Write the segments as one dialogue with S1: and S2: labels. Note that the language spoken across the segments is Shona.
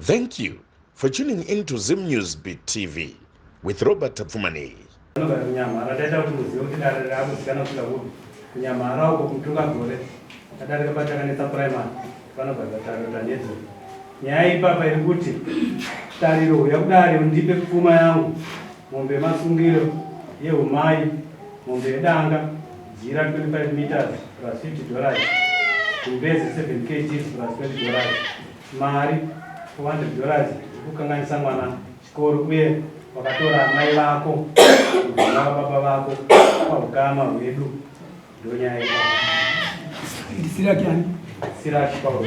S1: Thank you for tuning in to Zim News Beat TV with Robert Tapfumaneyi.
S2: Vanogara kuNyamhara taita kuti muzive kuti dare raakuzikanwa kusvika kupi. KuNyamhara uko kuMutungagore tadarika paTakanetsa Primary vanogara Tariro Tanhedzura. Nyaya ipapa iri kuti Tariro huya kudare undipe pfuma yangu, mombe yemasungiro, yehumai, mombe yedanga, jira 25 meters plus 50 dollars, gumbeze 7 kgs plus 20 dollars. Mari 400 dollars ikukanganisa mwana chikoro uye wakatora amai vako mwana wababa vako paukama hwedu ndonyaya ipapo.
S3: Ndisiraki ani?
S2: Siraki Pauro.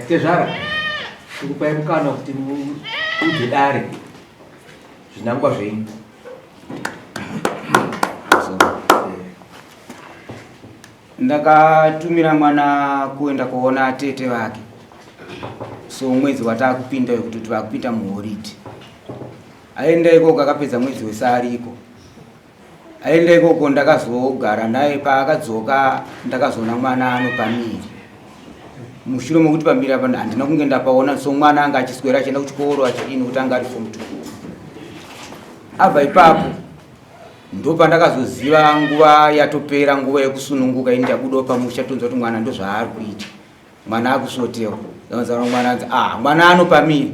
S4: Tezvara, tikupai mukana kuti muudze dare zvinangwa zvenyu.
S5: Ndakatumira mwana kuenda kuona tete vake so mwedzi watakupinda uyu kuti vakupinda muhoridi aenda ikoko akapedza mwedzi wese ariko aenda ikoko ndakazogara naye paakadzoka ndakazoona mwana anopamiri mushure mekuti pamiri apa handina kunge ndapaona so mwana anga achiswera achienda kuchikoro achidini kuti anga ari form two abva ipapo Ndopandakazoziva nguva yatopera nguva yekusununguka ini ndabudawo pamusha tonzwa kuti mwana ndozvaari kuita mwana akusvotewa ndakanzwa mwana anzi ah mwana anopamiri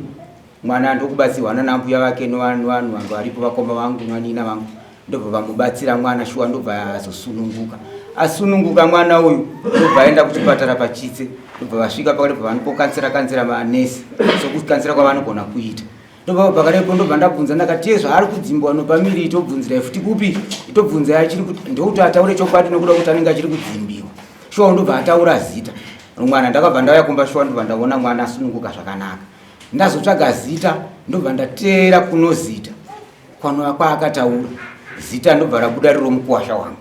S5: mwana ndokubatsirwa nana mbuya vake nevanhu vanhu vangu varipo vakoma vangu vanina vangu ndobva vamubatsira mwana shuwa ndobva azosununguka asununguka mwana uyu ndobva aenda kuchipatara pachitse ndobva vasvika pakati bva vanopokansera kansera manesi sokukansera kwavanogona kuita Ndobva pakarepo ndobva ndabvunza ndakati ye zvaari kudzimbiwa nopamiri itobvunzirai futi kupi itobvunzai achiri kuti ndokuti ataure chokwadi nokuda kuti anenge achiri kudzimbiwa shuwa ndobva ataura zita mwana ndakabva ndauya kumba shuwa ndobva ndaona mwana asununguka zvakanaka ndazotsvaga zita ndobva ndateera kuno zita kwanova kwaakataura zita ndobva rabuda riro mukuwasha wangu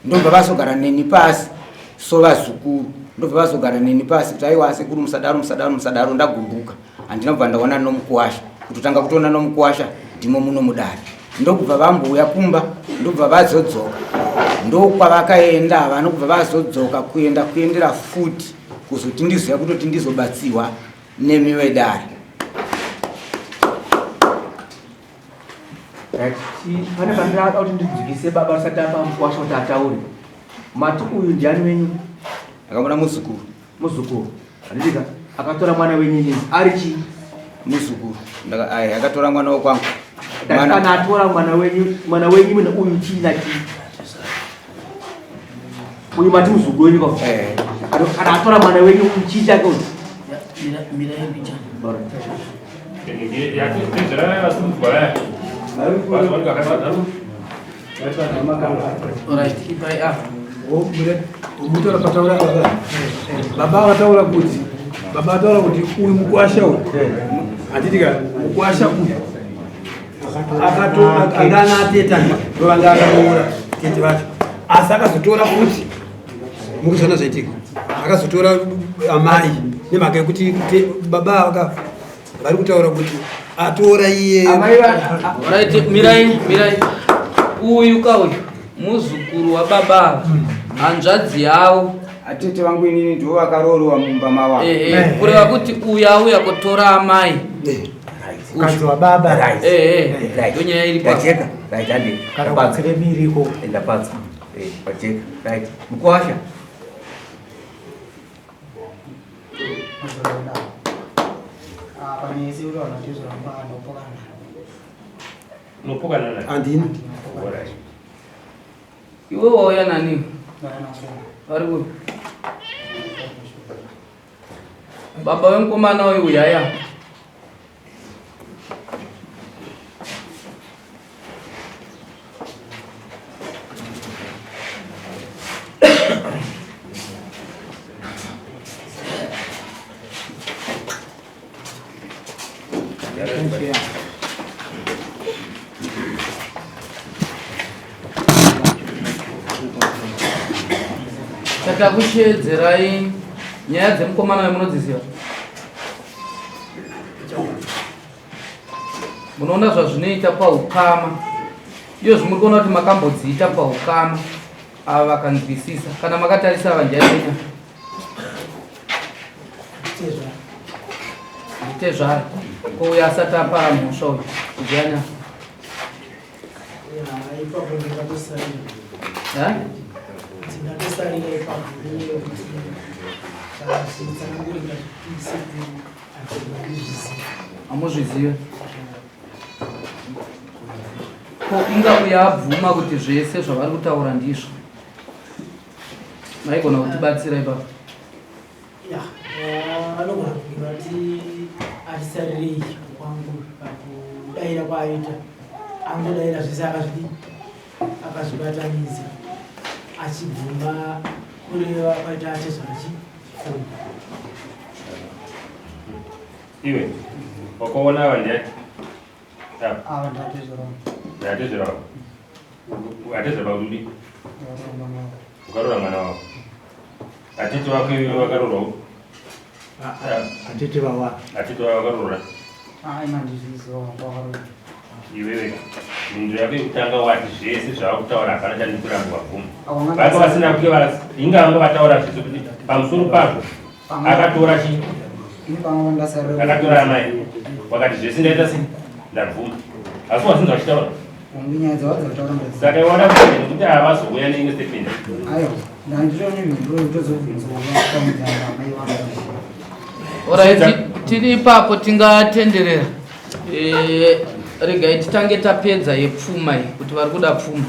S5: ndobva vazogara neni pasi so vazukuru ndobva vazogara neni pasi kuti aiwa asekuru musadaro musadaro musadaro ndagumbuka handina kubva ndaona nomukuwasha kutotanga kutoona nomukuwasha ndimo muno mudare ndokubva vambouya kumba ndobva vazodzoka ndokwavakaenda havana kubva vazodzoka kuenda kuendera futi kuzoti ndizoya kutoti ndizobatsirwa nemi vedare
S4: Pane pandinoda kuti ndidzikise baba asati apa mukwasha kuti ataure. Mati uyu ndiani wenyu?
S5: Akamona muzukuru.
S4: Muzukuru. Handiti ka? Akatora mwana wenyu inini. Ari chii?
S5: Muzukuru. Ndaka ai akatora mwana wekwangu.
S4: Ndati kana atora mwana wenyu, mwana wenyu mune uyu chii na chii? Uyu mati muzukuru wenyu kwa.
S5: Eh.
S4: Kana atora mwana wenyu uyu chii chake uyu?
S6: Mira mira mbichana.
S4: Alright.
S3: Baba vataura kuti baba vataura kuti uyu mukwasha uyu handiti ka mukwasha uyu anga ana atete ndovanga akaroora tete vacho asi akazotora futi mukuzvana zvaitika akazotora amai nemhaka yekuti baba vakafa vari kutaura kuti atora iye
S6: right mirai mirai uyu ka uyu muzukuru wababa ava hanzvadzi yavo
S5: atete vangu inini ndivo vakaroorwa mumba mavo
S6: kureva kuti uyu auya kutora amai
S3: mukadzi wababa
S6: ndonyaya iri
S4: pajeka right andi
S3: kana kubatsire miriko
S4: enda panza pajeka right mukwasha
S3: Handina.
S6: Iwe wauya nani? Vari kupi? Baba vemukomana uyu uyaya. Tatakusheedzerai nyaya dzemukomana wemunodziziva. Munoona zvazvinoita paukama. Iyo zvimuri kuona kuti makambodziita paukama ava vakanzwisisa. Kana makatarisa ava njai Tezvara ko uyo asati apara mhosva uyu ndiani?
S7: Ipapo ndingatosarira. Ndingatosarira ipapo nekuti zvitsanangurika sekuru handizvizivi.
S6: Hamuzvizive? Ko inga uyo abvuma kuti zvese zvavari kutaura ndizvo. Maigona kutibatsira ipapo.
S7: Ya, vanogona kunge vati atisarirei kwangu pakudaira kwaaita angodaira zvese akazvidii akazvibatanidza achibvuma kureva kwaita atezvara chi
S8: Iwe wakaona ava ndiani?
S9: Ava ndatezvara.
S8: Ndatezvara. Atezvara kudii? Ukaroora mwana wako. Atete wako iwe wakaroorwa upi?
S10: Atete vawa.
S8: Atete wako wakaroora.
S9: Ah, ina ndizviziva wakaroora.
S8: Iwewe mhinduro yako yekutanga wati zvese zvavakutaura hapana chandiri kuramba wabvuma. Vanga vasina kunge inga vanga vataura zvese kuti pamusoro pazvo akatora chi akatora amai wakati zvese ndaita sei ndabvuma asi wasinza vachitaura saka iwana kuti havazouya neimwe statement
S6: Alright, tiri ipapo tingatenderera. Eh, regai titange tapedza yepfuma iyi kuti vari kuda pfuma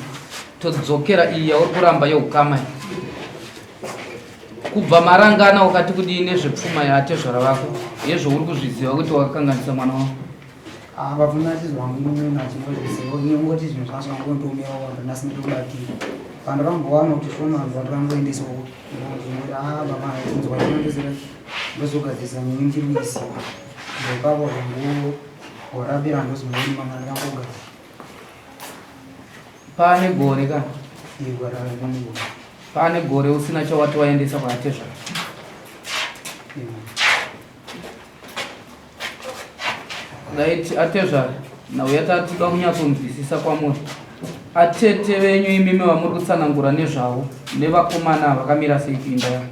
S6: todzokera iyi yauri kuramba yeukama iyi. Kubva marangana wakati kudii nezvepfuma yaatezvara vako yezvouri kuzviziva kuti wakakanganisa mwana wako?
S9: Ah, vafuna chizwangu munhu achingozviziva ngoti zvinhu zvacho vangondiomera vanhu nhasi ndikubatira vanhu vambowana kuti shoma vanhu vangoendeswa kuti ah baba inzwa ndinondizira ndozogadzirisa nyini ndiri kuisiwa ndopapo zvangu horapira ndozimweni mama ndangogadzira
S6: Pane gore ka? Pane gore usina chawati waendesa kwaatezvara. Right, atezvara. Nhau yatatoda kunyatsonzwisisa kwamuri. Atete venyu imimi vamuri kutsanangura nezvavo nevakomana vakamira sei kuimba yavo?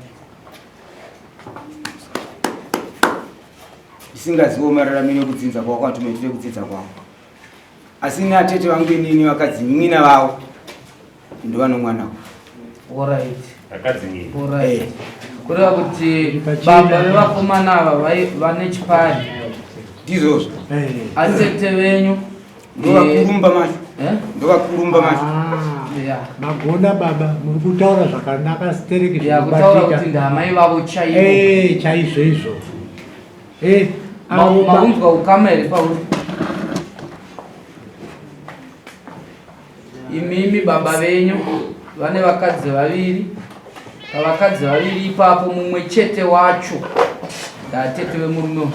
S5: Ndisingaziwo mararamiro ekudzinza kwavo kana kuti maitiro ekudzidza kwavo. Asi ini atete vangu inini vakadzin'ina vavo ndovanomwana
S6: Alright. Alright. Eh. Kureva kuti baba vevakomana ava vane chipari.
S5: Ndizvozvo.
S6: Eh. Atete venyu
S5: ndovakurumba macho. Eh? Ndovakurumba macho.
S6: Ah.
S10: Magona baba muri kutaura zvakanaka stereki
S6: zvinobatika. Kutaura kuti ndamai vavo chaivo.
S10: Eh, chaizvo izvo.
S6: Eh, maunzwa ukama here pauri? Imimi baba venyu vane vakadzi vaviri. Pavakadzi vaviri ipapo mumwe chete wacho ndatete vemurume uyu.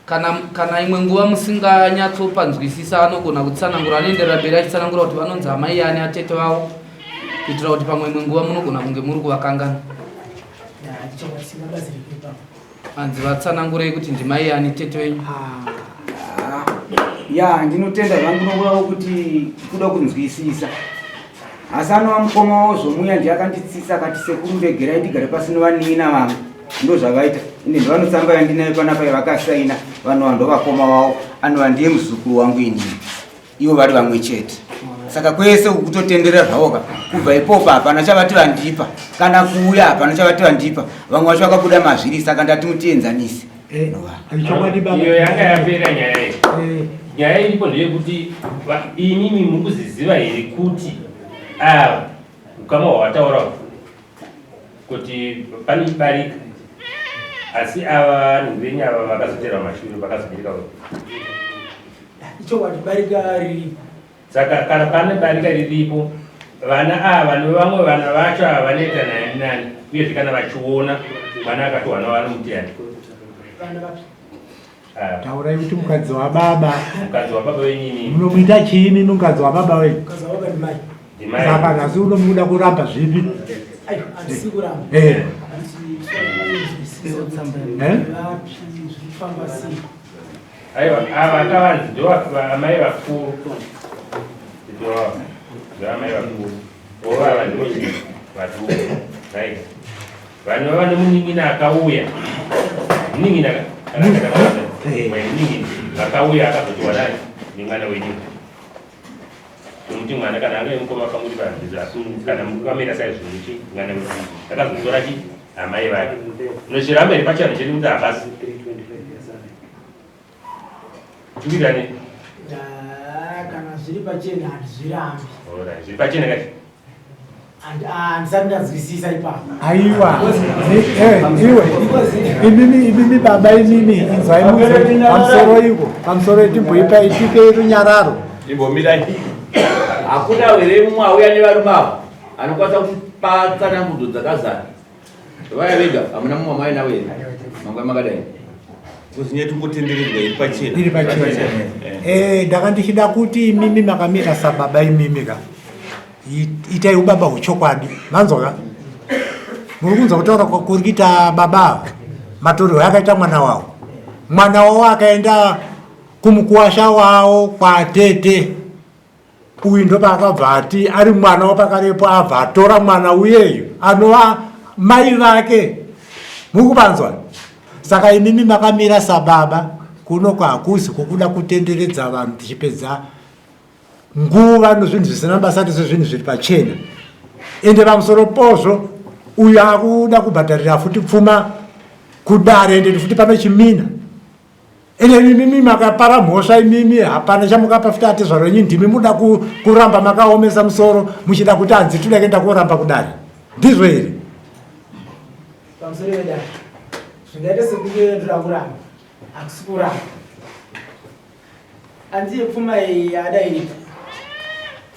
S6: Kana, kana imwe nguva musinganyatsopanzwisisa anogona kutsanangura, anoenderera mberi achitsanangura kuti vanonzi amai yani atete vavo, kuitira kuti pamwe imwe nguva munogona kunge muri kuvakangana. Hanzi vatsanangurei kuti ndimai yani tete venyu.
S5: Ah, ya ndinotenda zvangu nokudawo kuti kuda kunzwisisa asi anova mukoma wawo zvomuya ndiye akanditsitsa akati sekuru regerai ndigare pasi novanin'ina vangu ndozvavaita ine ndovanotsamba yandinayo panapa yavakasaina vanova ndovakoma wavo anova ndiye muzukuru wangu inini ivo vari vamwe chete saka kwese uku kutotenderera zvavoka kubva ipopa hapana chavati vandipa kana kuuya hapana chavati vandipa vamwe vacho vakabuda mazviri saka ndati mutienzanise
S10: eh,
S8: iyo yanga yapera nyaya iyi eh. nyaya iripo ndeyekuti imimi mukuziziva here kuti ava ukama hwawataura kuti pane barika asi ava vanhu venyu ava vakazoterwa mashure vakazobereka
S7: Ichokwadi barika riripo.
S8: Saka kana pane barika riripo vana ava nevamwe vana vacho ava vanoita nani nani uyezve kana vachiona mwana akatowana vanomuti yani.
S7: Vana vapi?
S8: Ah.
S10: Taurai kuti mukadzi wababa.
S8: Mukadzi wababa wenyu imimi.
S10: Munomuita chii imimi mukadzi wababa wenyu?
S7: Mukadzi wababa ndi mai.
S8: Ndimai.
S10: Saka nhasi unomuda kuramba zvipi?
S7: Ayo, handisi kuramba.
S10: Eh.
S7: Handisi
S10: Eh?
S7: Vapi zvirikufamba sei?
S8: Aiwa, ava akavanzi ndoamai vakuru. Ndoamai vakuru. Ova ava ndivo vaduku. Right. Vanhu vava nemunin'ina akauya. Munin'ina ka munin'ina vakauya akazoti wanani nemwana wenyu nokuti mwana kana anga mukoma pamuri vanhu asi kana mukamira saizvozvo chi mwana wenyu akazotora chi amai vake unochiramba here pachivanhu chedu kuti hapasi tiwirirane
S7: kana zviri pachena handizvirambi
S8: zviri pachena kachi
S7: handisati ndanzwisisa ipapo
S10: aiwa eh, iwe imimi imimi baba imimi inzwai munzwe pamusoro iko pamusoro timboipai tipei runyararo
S11: imbomirai hakuna here mumwe auya nevarume avo anokwanisa kutipa tsanangudzo dzakazara Vaya vega hamuna mumwe amai navo here? Mangwana makadai.
S12: Kuzinya tungotenderedzwa iri pachena.
S10: Iri pachena. Eh, ndanga ndichida kuti imimi makamira sababa imimi ka. Itai ubaba huchokwadi. Manzwa ka? Muri kunzwa kutaura kuri kuita baba ava. Matorerwo akaita mwana wavo. Mwana wavo akaenda kumukuwasha wavo kwatete. Uyu ndopaakabva ati ari mwana wapakarepo abva atora mwana uyeyu anova mai vake mukupanzwa saka imimi makamira sababa kuno hakuzi kwokuda kutenderedza vanhu tichipedza nguva nozvinhu zvisina basa tese zvinhu zviri pachena ende pamusoro pozvo uyu akuda kubhadharira futi pfuma kudare ende futi pano chimina Ende imimi makapara mhosva imimi hapana chamukapa futi atezvaro yenyu ndimi muda kuramba makaomesa musoro muchida kuti hanzi toda kuenda koramba kudare ndizvo here?
S7: Pamusoro vedare zvingaita sekunge ndoda kuramba hakusi kuramba anzi pfuma iyi yaada iripo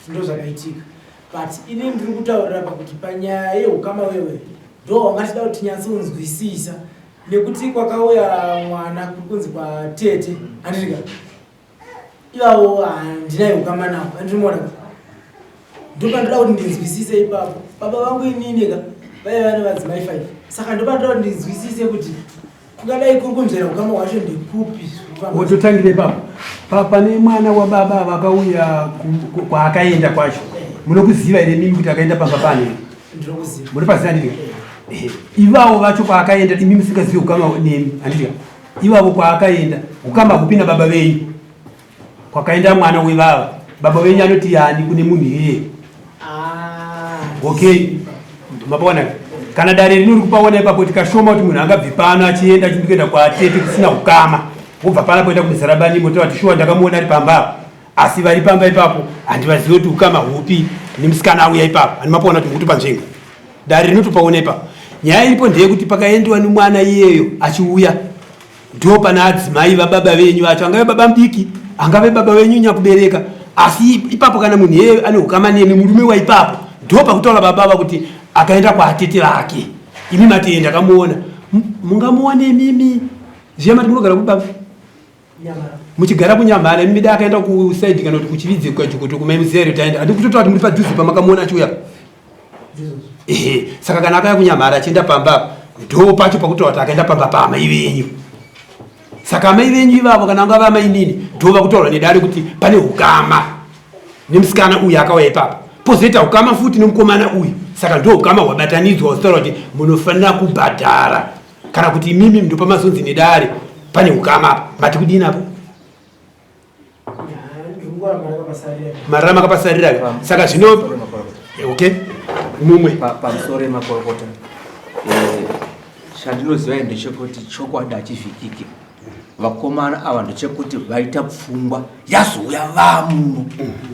S7: ndozvakaitika but ini ndiri kutaurira pakuti panyaya yeukama wewe ndo wangatida kuti tinyatsonzwisisa nekuti kwakauya mwana kuri kunzi kwatete handitika ivavo handina ukama navo andinoona ndopandoda kuti ndinzwisise ipapo baba vangu inini ka vaiva nevadzimai five saka ndopandoda kuti ndinzwisise kuti kungadai kuri kunzvera ukama hwacho ndekupi
S3: wototangira ipapo pane mwana wababa vakauya kwaakaenda kwacho munokuziva here mimi kuti akaenda pamba pane muri paziva ndiri eh, ivavo vacho kwaakaenda imi musingazivi ukama nemi handiti ivavo kwaakaenda ukama hupi nababa venyu kwakaenda mwana wevava baba venyu anoti yani kune munhu iyeye ah, okay mapaona kana dare rino rikupaona ipapo tikashoma kuti munhu angabve pano achienda achindikuenda kwatete kusina ukama wobva pano poenda kumuzarabani motovati shuwa ndakamuona ari pamba apa asi vari pamba ipapo handivazive kuti ukama hupi nemusikana auya ipapo ani mapaona kuti mukutopa nzvenga dare rinotopaona ipapo nyaya iripo ndeyekuti pakaendiwa nemwana iyeyo achiuya ndo pana adzimai vababa venyu vacho angave baba mudiki angave baba venyu nyakubereka asi ipapo kana munhu iyeyo ane ukama nemi murume waipapo ndo pakutaura baba ava kuti akaenda kwaatete vake imi mati ndakamuona mungamuone imimi zviya mati munogara kubaba muchigara kunyamhara imi da akaenda kusaidi kana kuti kuchividze kukajokoto kumaimuziva here taenda handi kutotaura kuti muri padhuze pamakamuona achiuya ehe saka kana akaya kunyamhara achienda pamba ndo pacho pakutaura kuti akaenda pamba paamai venyu saka amai venyu ivavo kana vanga vamainini ndo vakutaura nedare kuti pane ukama nemusikana uyu akauya ipapa pozoita ukama futi nemukomana uyu saka ndo ukama hwabatanidzwa uchitaura kuti munofanira kubhadhara kana kuti imimi ndopamazonzi nedare pane ukama apa mati kudini apo marara makapasarira saka zvino eh, okay mumwe
S4: pamusoro emakorokota eh, chandinoziva ndechekuti chokwadi hachivhikike vakomana ava ndechekuti vaita pfungwa yazouya vamuno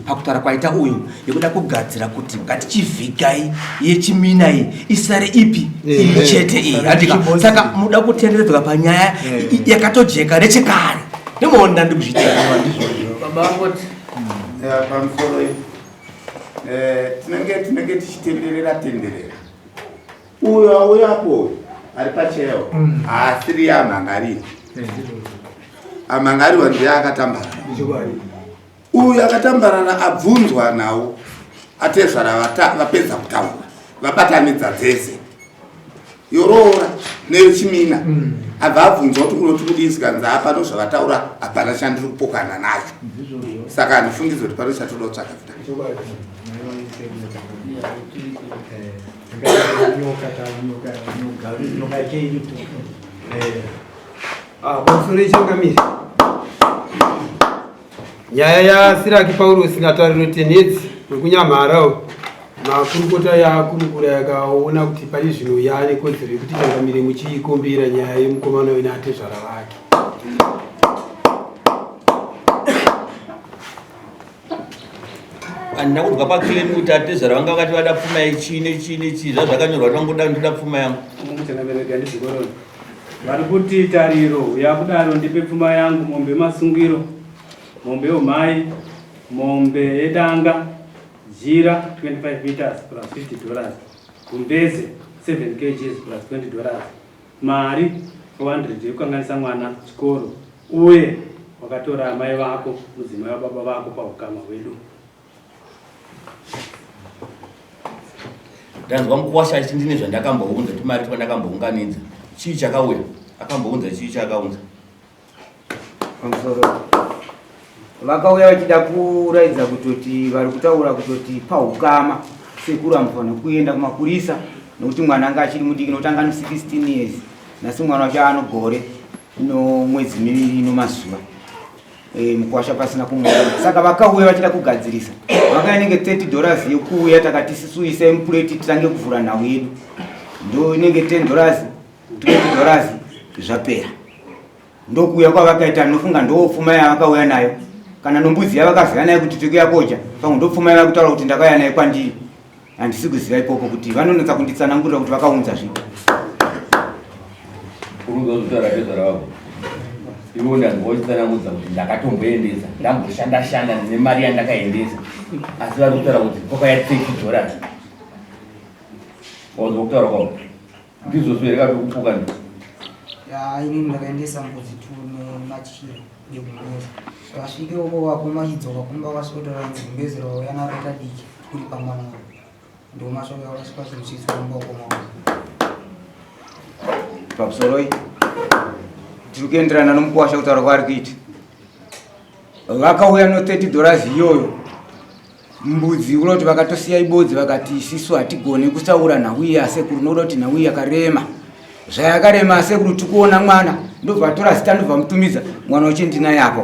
S4: pakutaura kwaita uyu yekuda kugadzira kuti ngatichivhikai yechimina iyi isare ipi iyi chete iyi handika saka muda kutenderedzwa panyaya yakatojeka nechekare nemoona ndikuzviita
S13: pamusoro eh, tinenge tinenge tichitenderera tenderera uyo auyapo ari pachewo mm. haasiri amhangariri eh, amhangariwa ndiye akatambarara uyu akatambarara abvunzwa nawo atezvara vapedza kutaura vabatanidza dzese yoroora neyechimina mm. abva abvunzwa kuti unoti kudii zikanzi hapano zvavataura hapana chandiri kupokana nacho saka handifungidzi kuti pano chatoda kutsvaga futa
S3: Ah, pamusoro yechangamire nyaya yaSiraki Paurosi naTariro Tenhedzi wekuNyamhara makurukota yakurukura yakaona kuti pari zvino yaane kodzero yekuti changamire muchiikombera nyaya yemukomana uyu naatezvara vake.
S11: Handina kunzwa paclaim kuti atezvara vanga vakati vada pfuma yechii nechii nechii zvazvakanyorwa vangoda ndoda pfuma yangu.
S2: Vari kuti Tariro huya kudaro ndipe pfuma yangu mombe yemasungiro, mombe yeumhai, mombe yedanga, jira 25 meters plus 50 dollars, gumbeze 7 kgs plus 20 dollars, mari 400 yekukanganisa mwana chikoro uye wakatora amai vako mudzimai wababa vako pahukama hwedu.
S11: Ndanzwa mukuwasha achiti ndine zvandakambounza tumari twandakambounganidza. Chii chakauya? Akambounza chii chaakaunza?
S5: Pamusoro. Vakauya vachida kuraidza kutoti vari kutaura kutoti pahukama sekuru amufanira kuenda kumapurisa nokuti mwana anga achiri mudiki nokuti anga ano 16 years nhasi mwana wacho anogore nomwedzi miviri nomazuva e, mukwasha pasina kumuona saka vakauya vachida kugadzirisa vakauya inenge 30 dollars yekuuya takati sisu isai mupureti titange kuvhura nhau yedu ndo inenge 10 dollars 20 dollars zvapera ndokuuya kwavakaita nofunga ndopfuma yavakauya nayo kana nombudzi yavakaziva nayo kuti tikuya koja pamwe ndopfuma yavakutaura kuti ndakauya nayo kwandiri handisi kuziva ikoko kuti vanonetsa kunditsanangurira kuti vakaunza zvipi
S11: Urunzwa zvitaura tezvara vako ivo ndanzwa uchitsanangudza kuti ndakatomboendesa ndamboshanda shanda ndine mari yandakaendesa asi vari kutaura kuti kwakauya 30 dollars wanzwa kutaura kwavo ndizvozvo here kapi kupuka ndi
S9: Ya, inini ndakaendesa mbudzi tu nemachira negumbeze vasvike uko vakoma chidzoka kumba vasvotora gumbeze rauya naro tadiki kuri pamwana ndomasvaka vasvika zvimusvitsi kumba ukoma
S5: Pamusoroi tiri kuenderana nomukuwasha kutaura kwaari kuita vakauya no 30 dollars iyoyo mbudzi kuda kuti vakatosiya ibodzi vakati isisu hatigone kusaura nhau iyi asekuru nokuda kuti nhau iyi yakarema zvayakarema asekuru tikuona mwana ndobva atora zita ndobva mutumidza mwana wacho ndinaye apa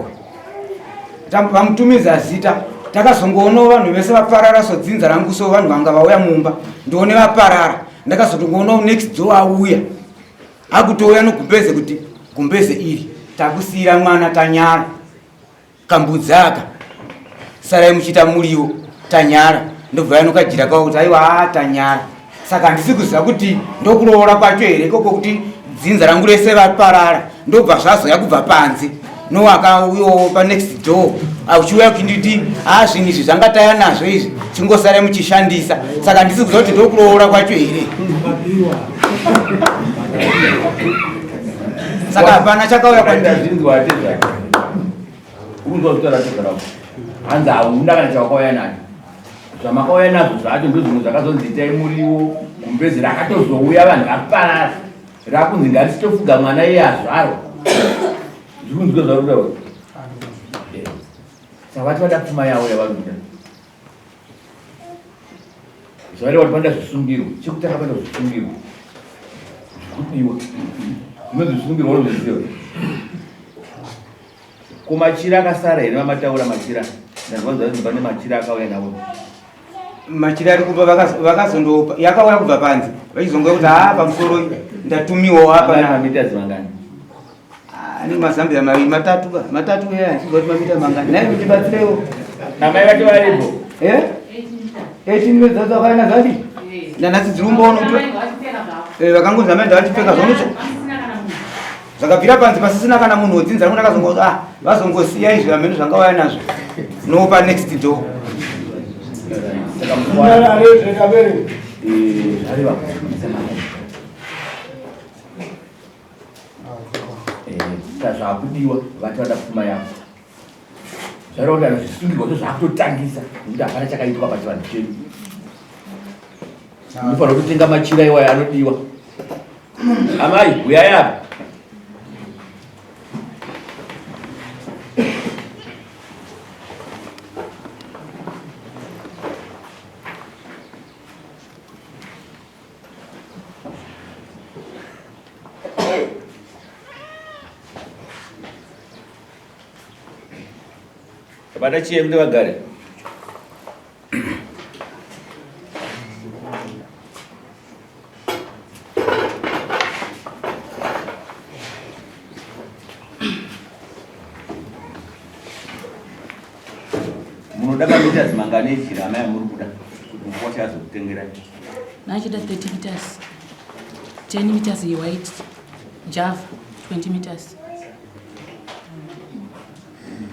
S5: vamutumidza zita takazongoonawo vanhu vese vaparara so dzinza rangu so vanhu vanga vauya mumba ndione vaparara ndakazotongoonawo next door auya akutouya nogumbeze kuti gumbeze iri takusiira mwana tanyara kambudzi aka sarai muchiita muriwo tanyara ndobva yanokajira kwavo kuti aiwa haa tanyara saka handisi kuziva kuti ndokuroora kwacho here ikoko kuti dzinza rangu rese vaparara ndobva zvazoya kubva panze nowakauyowo panext door auchiuya kuchinditi haa zvinhu izvi zvanga taya nazvo izvi chingosara muchishandisa saka handisi kuziva kuti ndokuroora kwacho here saka hapana chakauya
S11: kwandiri Unzwa kutaura tezvara hanzi hauna kana chawakauya nacho zvamakauya nazvo zvacho ndozvimwe zvakazonzi itai muriwo gumbezi rakatozouya vanhu vaparara rakunzi ngarisitofuga mwana iye azvarwa zviri kunzwika zvauri kutaura saka vati vada pfuma yavo yavari kuda zvareva kuti panoda zvisungirwa chekutanga panoda zvisungirwa zvikudiwa zvinonzi zvisungirwa unozviziva ko machira akasara here vamataura machira ndanzwa zvanzi pane machira akauya nawo
S5: machira ari kubva vakazondopa yakauya kubva panze vachizonga kuti haa pamusoro ndatumiwawo apa
S11: mamitazi mangani
S5: ane mazambia maviri matatu ka matatu ya achizwa kuti mamita mangani naye kutibatsirewo
S11: namai vake varipo
S5: eh 18 meters dzakaenda zvadi nanhasi dziri kumboona kuti eh, vakangonzi amai ndavachipfeka zvonocho zvakabvira panze pasisina kana munhu wodzinza rangu ndakazongo ah vazongosiya izvi vamheno zvanga vaya nazvo no pa next door
S11: zvakudiwa vati vada pfuma yavo zvareva kuti anozvisungirwa zvo zvakutotangisa nekuti hapana chakaitwa pachivanhu chedu unofanira kutenga machira iwayo anodiwa amai huyai apa Bata chiye kuti vagare. Munoda mameters mangani ejira amai amuri kuda kuti mukwasha azokutengerai?
S14: Nachida 30 meters. 10 meters yewhite java 20 meters.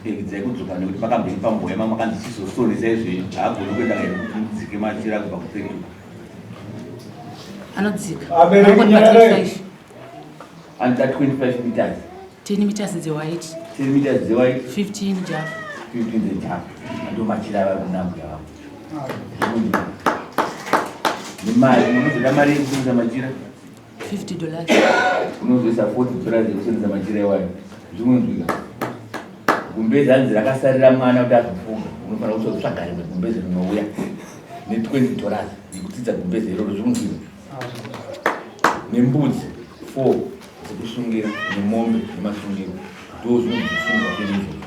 S11: Regedzai kudzoka nekuti makambenge pamboya mamakanzi chizosonesa izvi haagoni kuenda kairi kuti mudzike machira kubva kupetu.
S14: Anodzika. Anongoti pa 25.
S11: Anoda 25 meters.
S14: 10 meters dzewhite.
S11: 10 meters dzewhite.
S14: 15 java.
S11: 15 dzejava. Ndo machira ava kunambuya vavo. Nemari munozoda mari yekusonesa machira.
S14: 50 dollars.
S11: Unozoisa 40 dollars yekusonesa machira iwayo. Zvikunzwika. Gumbezi hanzi rakasarira mwana kuti azofunga. Unofanira kuzotsvaga rimwe gumbezi rinouya ne 20 dollars yekutsitsa gumbezi iroro. Zvikunzwika. Nembudzi 4 dzekusungira nemombe nemasungiro. Ndoo zvinonzi kusungwa kwedu izvozvo.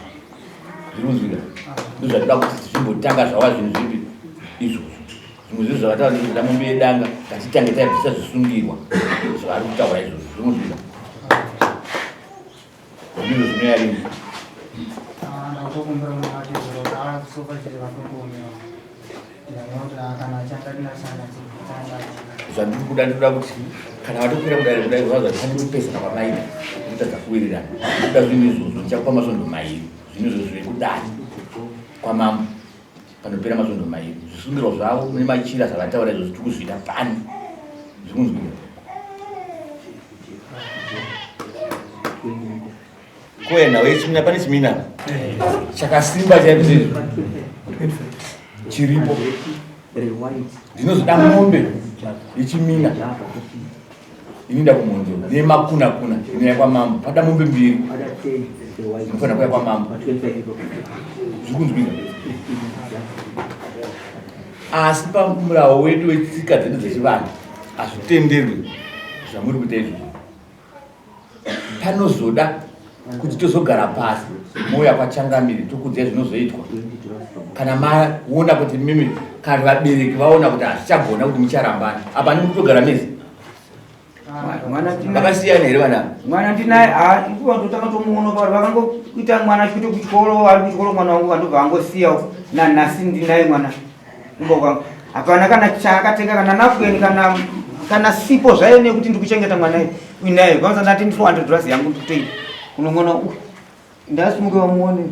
S11: Zvikunzwika. Ndozvatinoda kuti zvimbotanga zvava zvinhu zvipi izvozvo. Zvimwe zvezvo zvakataura ndezvekuda mombe yedanga ngatitange taibvisa zvisungirwa zvavari kutaura izvozvo. Zvikunzwika. Ndizvo zvinoya rini.
S9: Ndakutokumbira mwana wake zuro sofa chete vatongoomera. Ndakuti kana achanda ndinashanda chanda.
S11: Zvandiri kuda ndinoda kuti kana vatokwira kudare kudai vaza kuti pane kupesana kwamaita kutadza kuwirirana. Ndinoda zvinhu izvozvo ndichakupa masvondo mairi zvinhu izvozvo zvekudare kwamambo panopera masvondo mairi zvisungirwa zvavo nemachira zvavataura izvozvo tiri kuzviita pano zvikunzwika. Kuenda wechimina pane chimina chakasimba chaiko izvo chiripo ndinozoda mombe yechimina inoenda kumhonzo nemakuna kuna inoya kwamambo pada mombe mbiri inofanira kuya kwamambo zvikunzwika asi pamurawo wedu wetsika dzedu dzechivanhu hazvitenderwi zvamuri kuita izvozvo panozoda kuti tozogara pasi mouya kwachangamire tokudzai zvinozoitwa kana maona kuti mimi kana vabereki vaona kuti hazvichagona kuti mucharambana apa ni kutogara mese vakasiyana here vana
S5: mwana ndinaye ndotanga tomuona pauri vakangoita mwana achikuita kuchikoro ari kuchikoro mwana wangu vandobva angosiya nanhasi ndinaye mwana kumba kwangu hapana kana chaakatenga kana napukeni kana kana sipo zvayo nekuti ndikuchengeta mwana uinaye kwanza ndati ndi 400 dollars yangu ndikutoida kuno mwana uyu ndasimuke vamuone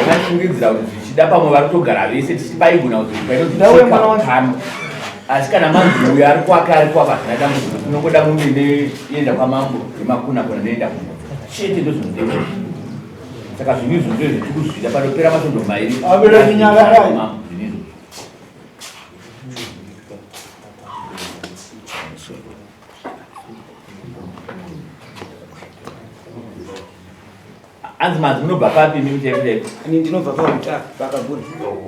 S11: ndakafungidzira kuti zvichida pamwe vari kutogara vese tichibaigona kuti painozikano asi kana manzi uyo ari kwake ari kwake hazvina dambudziko tinongoda mombe inoenda kwamambo yemakuna kuna inoenda kumba chete ndozvinodiwa saka zvinhu izvo ndizvo zviri kuzvida panopera masvondo mairi zvinhu izvo anzi manzi munobva papi imi muchaipo chaipo
S5: ini ndinobva pahuta pakagona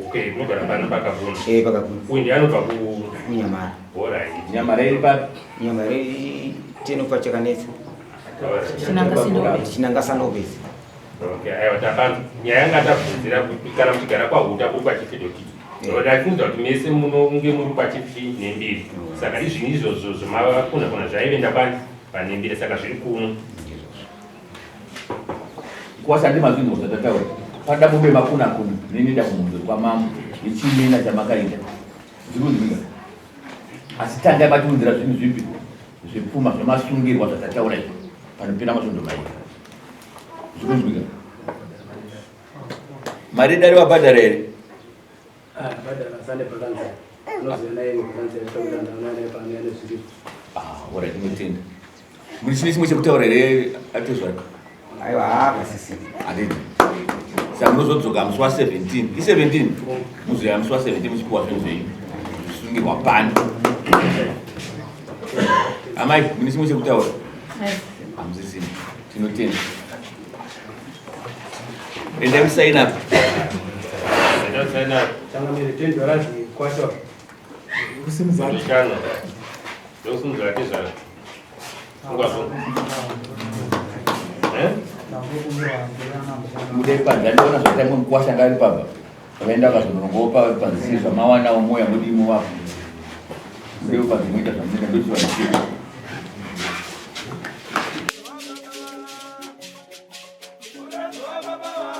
S8: okay munogara pano pakagona
S5: eh pakagona
S8: uyu ndiye anobva ku
S5: kunyamara
S8: alright
S11: nyamara iri papi
S5: nyamara iri tinopa chakanetsa
S14: Chinanga
S5: Sanobezi.
S8: Okay, aiwa tapanzwa. Nyaya yanga tabvunzira kuti kana muchigara kwaHuta kuri kwaChifidokiti. Ndafunza kuti mese munonge muri kwaChifi nembiri. Saka izvinhu izvozvo zvemakuna kuna zvaive pani panembiri saka zviri kuno.
S11: Kwasa ndi mazvinhu zvatataura. Pada mube makuna kuna ninoenda kumhunzo kwamambo nechimina chamakaita. Zvikunzwika. Asi tangai matiunzira zvinhu zvipi? Zvepfuma zvemasungirwa zvatataura izvo panopera masvondo mairi. Zvikunzwika. Mari dare wabhadhara here?
S2: Ah, bhadhara sande pakanzi. Unoziva naye pakanzi tokuti ndaona naye pano yane zviripo.
S11: Ah, ora tinotenda. Muri chine chimwe chekutaura here atezvara?
S5: Aiwa, hapasisina.
S11: Handiti. Saka munozodzoka musi wa 17. I 17? Muzoya musi wa 17 muchipiwa zvinhu zvenyu. Zvisungirwa pano. Amai, mune chimwe chekutaura? Hamusisina. Tinotenda. Endai musaina apa.
S8: Endai musaina apa.
S2: Changamire 10 dollars kwacho.
S10: Kusimudza.
S8: Ndishano. Ndokusimudzira tezvara. Ungazvo. Eh?
S11: Budai panze andiona zvaita mumwe mukwasha anga ari pamba. Vakaenda vakazonorongopa panze sei zvamawanawo moya mudii muvapo. Budai panze moita zvamunoita ndochivanhu chedu.
S15: Baba.